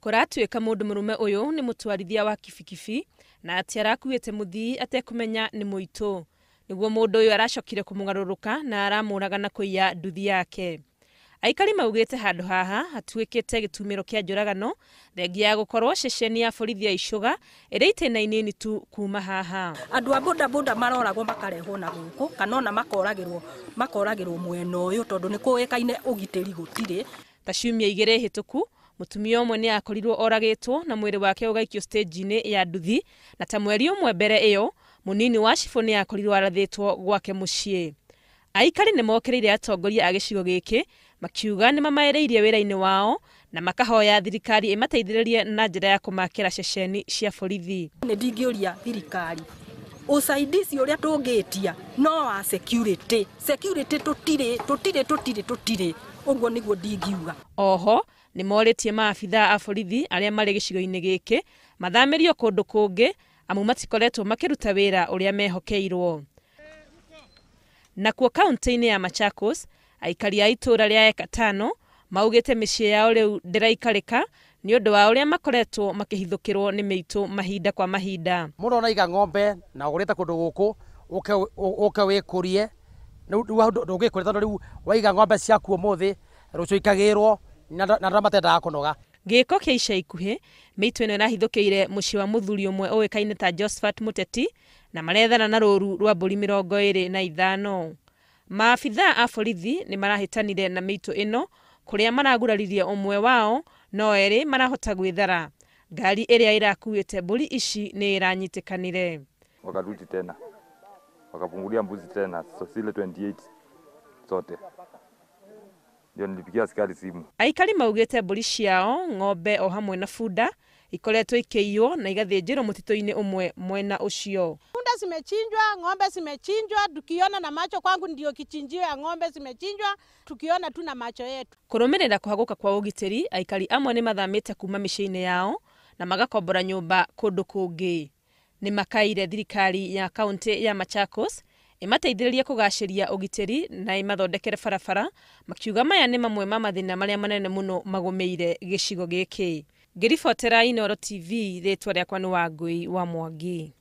Kũratuĩka mũndũ mũrũme ũyũ nĩ mũtwarithia wa kibikibi na atĩ arakuĩte mũthii atekũmenya nĩ mũitũ. Nĩguo mũndũ ũyũ aracokire kũmũgarũrũka na aramũraga na kũiya nduthi yake. Aikari maugĩte handũ haha hatuĩkĩte gĩtumĩro kĩa njũragano thengia ya gũkorwo ceceni ya borithi ya Icũga ĩrĩ itĩna inini tu kuma haha. Andũ a bodaboda maroragwo makarehwo na gũkũ kana ona makoragĩrwo mwena ũyũ tondũ nĩ kũĩkaine ũgitĩri gũtirĩ. Ta ciumia igĩrĩ hĩtũku mũtumia ũmwe nĩ akorirwo oragĩtwo na mwĩrĩ wake ũgaikio stage-inĩ ya nduthi, na ta mweri ũmwe mbere ĩyo mũnini wa cibũ nĩ akorirwo arathĩtwo gwake mũciĩ. Aikari nĩ mokĩrĩire atongoria a gĩcigo gĩkĩ makiuga nĩ mamaĩrĩirie wĩra-inĩ wao na makahoya thirikari ĩmateithĩrĩrie na njĩra ya kũmakĩra ceceni cia borithi. Nĩ ndingĩũria thirikari usaidizi ũrĩa tũngĩtia no wa security, security tũtirĩ tũtirĩ tũtirĩ tũtirĩ, ũguo nĩguo ndingiuga. Oho nĩ morĩtie maabithaa a borithi arĩa marĩ gĩcigo-inĩ gĩkĩ mathamĩrio kũndũ kũngĩ amu matikoretwo makĩruta wĩra ũrĩa mehokeirwo. Nakuo kaunti-inĩ ya Machakos, aikari a itũũra rĩa Ekatano maugĩte mĩciĩ yao rĩu ndĩraikarĩka nĩ ũndũ wa ũrĩa makoretwo makĩhithũkĩrwo nĩ mĩitũ mahinda kwa mahinda. Mũndũ ona iga ng'ombe na ũgũrĩte kũndũ gũkũ ũke wĩkũrie, rĩu ndũngĩkũria tondũ rĩu waiga ng'ombe ciaku ũmũthĩ rũciũ ikagĩrwo na andũ matendaga kũnoga. Gĩko kĩa ica ikuhĩ mĩitũ ĩno ĩrahithũkĩire mũciĩ wa mũthuri ũmwe ũĩkaine ta Josephat Mũteti na marethana na rũru rwa mbũri 25. Maabithaa a borithi nĩ marahĩtanire na mĩitũ ĩno kũrĩa maraguraririe ũmwe wao no erĩ marahota gwĩthara. Ngari ĩrĩa ĩrakuĩte mbũri ici nĩ ĩranyitĩkanire. Wakarudi tena wakafungulia mbuzi tena, so zile 28 zote ndio nilipigia askari simu. Aikari maugĩte mbũri ciao, ng'ombe o hamwe na bunda ikoretwo ikĩiywo na igathĩnjĩrwo mũtitũ-inĩ ũmwe mwena ũcio. Punda zimechinjwa, ng'ombe zimechinjwa, tukiona na macho kwangu ndio kichinjio ya ng'ombe zimechinjwa, tukiona tu na macho yetu. Kũrũmĩrĩra kũhagũka kwa ũgitĩri, aikari amwe nĩ mathamĩte kuma mĩciĩ-inĩ yao na magakombora nyũmba kũndũ kũngĩ. Nĩ makaire thirikari ya kaunti ya Machakos ĩmateithĩrĩrie kũgacĩria ũgitĩri na ĩmathondekere barabara, makiuga maya nĩ mamwe ma mathĩna marĩa manene mũno magũmĩire gĩcigo gĩkĩ. Ngĩribotera Inooro TV, rĩtwa rĩakwa nĩ Wangũi wa Mwangi.